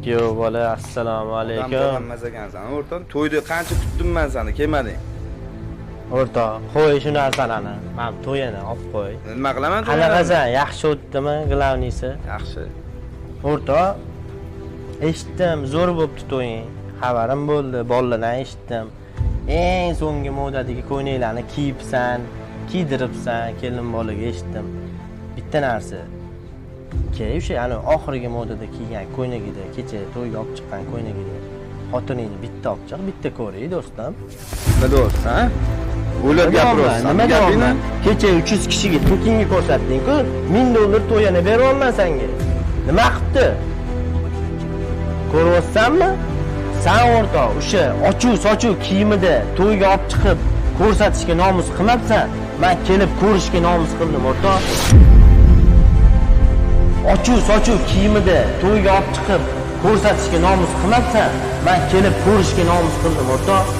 Kuyov bola, assalomu alaykum. Emas ekansan, o'rtoq. To'yda qancha kutdim man seni, kelmading. O'rtoq, qo'y shu narsalarni. Mana bu to'yini olib qo'y. Nima qilaman? Qanaqasan? Yaxshi o'tdimi, главный si? Yaxshi. O'rtoq, eshitdim, zo'r bo'pti to'ying. Xabarim bo'ldi, bolalardan eshitdim. Eng so'nggi modadagi ko'ylaklarni kiyibsan, kiydiribsan kelin bolaga, eshitdim. Bitta narsa. Keyin o'sha ani oxirgi modada kiygan ko'ylagida, kecha to'yga olib chiqqan ko'ylagida xotiningni bitta olib chiq, bitta ko'ray, do'stim. Nima deyapsan, ha? O'ylab gapiryapsan. Nima Gapingni? deyapman? Kecha 300 kishiga tekinga ko'rsatding-ku, 1000 dollar to'yini beryapman senga. Nima qilibdi? Ko'ryapsanmi? San, o'rtoq, o'sha ochuv sochuv kiyimida to'yga olib chiqib ko'rsatishga nomus qilmabsan. Man kelib ko'rishga nomus qildim, o'rtoq. Ochuv sochuv kiyimida to'yga olib chiqib ko'rsatishga nomus qilmabsan. Man kelib ko'rishga nomus qildim, o'rtoq.